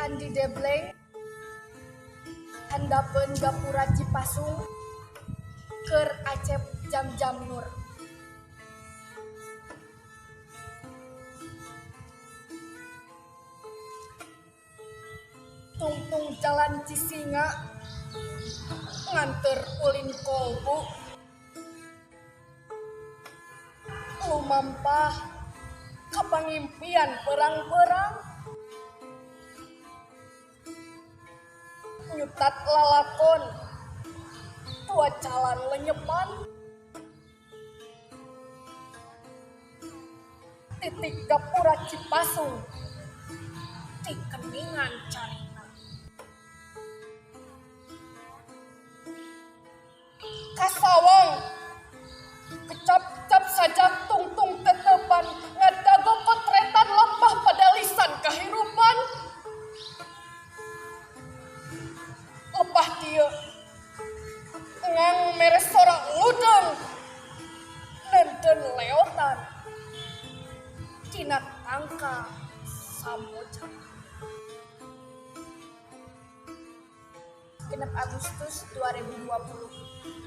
Candi Debleng handapeun Gapura Cipasung keur Acep Jam-Jam Nur. Tungtung jalan Cisinga nganter ulin kolbu lumampah ka pangimpian perang-perang nyutat lalakon tua calan lenyepan titik Gapura Cipasung ti keningan carita. Kasawang kecap-cap saja tungtung tetepan ngadago kotretan lampah pada lisan kahirupan lepah dieu ngang mere sora ludeng nenten leotan tina tangka samoja. 6 Agustus 2020.